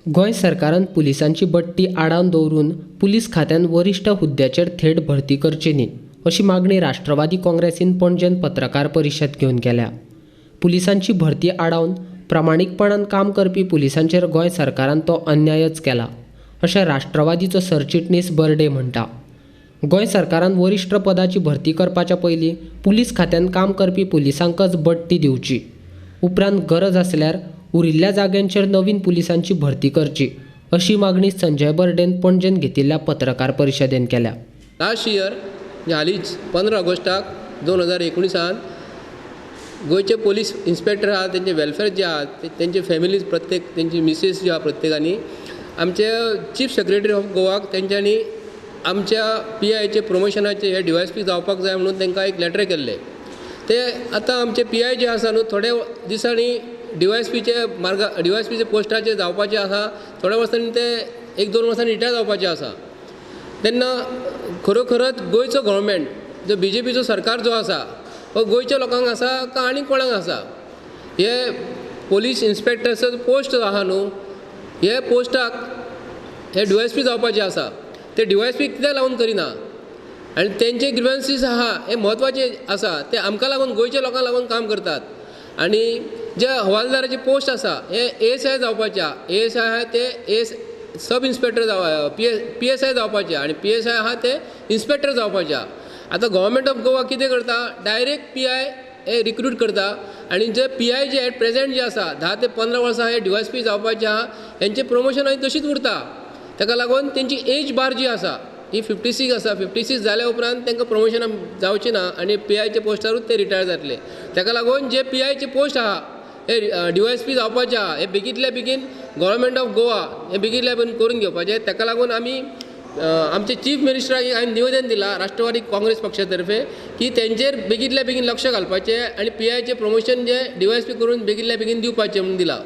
गोंय सरकारान पुलिसांची बडटी आडावन दवरून पुलीस खात्यान वरिश्ठ हुद्द्याचेर थेट भरती करची न्ही अशी मागणी राष्ट्रवादी काँग्रेसीन पणजेन पत्रकार परिशद घेवन केल्या. पुलिसांची भरती आडावन प्रामाणीकपणान काम करपी पुलिसांचेर गोंय सरकारान तो अन्यायच केला अशें राष्ट्रवादीचो सरचिटणीस बर्डे म्हणटा. गोंय सरकारान वरिश्ठ पदाची भरती करपाच्या पयलीं पुलीस खात्यान काम करपी पुलिसांकच बडटी दिवची, उपरांत गरज आसल्यार उरिल्ल्या जाग्यांचेर नवीन पुलिसांची भरती करची अशी मागणी संजय बर्डेन पणजेन घेतिल्ल्या पत्रकार परिशदेन केल्या. लास्ट इयर हालींच 15 ऑगस्टाक 2019 गोंयचे पोलीस इन्स्पेक्टर आहा तेंचे वेलफेअर जे आहा तेंचे फॅमिलीज प्रत्येक तेंची मिसेस ज्यो आहा प्रत्येकांनी आमचे चीफ सेक्रेटरी ऑफ गोवाक तेंच्यांनी आमच्या पी आयचे प्रमोशनाचे हे डीवायएसपी जावपाक जाय म्हणून तांकां एक लेटर केल्लें. ते आतां आमचे पी I जे आसा न्हू थोडे दिसांनी डीवायएसपीचे मार्गा डीवायएसपीचे पोस्टाचे जावपाचे आसा, थोड्या वर्सांनी ते 1-2 वर्सांनी रिटायर जावपाचे आसा. तेन्ना खरोखरच गोंयचो गव्हर्मेंट जो बीजेपीचो सरकार जो आसा हो गोंयच्या लोकांक आसा काय आनी कोणाक आसा? हे पोलीस इन्स्पेक्टर्स पोस्ट आहा न्हू, हे पोस्टाक हे डीवायएसपी जावपाचे आसा, ते डीवायएसपी कित्याक लागून करिना? आनी तेंचे ग्रिवन्सीस आहा हे म्हत्वाचे आसा, ते आमकां लागून गोंयच्या लोकांक लागून काम करतात. आनी जे हवालदाराचे पोस्ट आसा हे एएसआय जावपाचे आहा, एएसआय आहा ते एस सब इन्स्पेक्टर जाव पी एस I जावपाचे आहा आनी पी एस I आहा ते इन्स्पेक्टर जावपाचे आहा. आतां गव्हर्मेंट ऑफ गोवा कितें करता, डायरेक्ट पी I हे रिक्रूट करता आनी J P I J at present जे आसा 10 ते 15 वर्सां हे डीवायएसपी जावपाचे आहा, हेंचें प्रमोशन आनी तशीच उरता. ताका लागून तेंची एज बार जी आसा ही 56 आसा, 56 जाल्या उपरांत तांकां प्रमोशनां जावचें ना आनी पी आयच्या पोस्टारूच ते रिटायर जातले. ताका लागून जे पी आयचे पोस्ट आहा हे डीवायएसपी जावपाचे आहा हे बेगींतल्या बेगीन गव्हर्मेंट ऑफ गोवा हे बेगींतल्या बेगीन करून घेवपाचें. ताका लागून आमी आमचे चीफ मिनिस्टराक हांवें निवेदन दिलां राष्ट्रवादी काँग्रेस पक्षा तर्फे की तेंचेर बेगींतल्या बेगीन लक्ष घालपाचें आनी पी आयचें प्रमोशन जे डीवायएसपी करून बेगींतल्या बेगीन दिवपाचें म्हणून दिलां.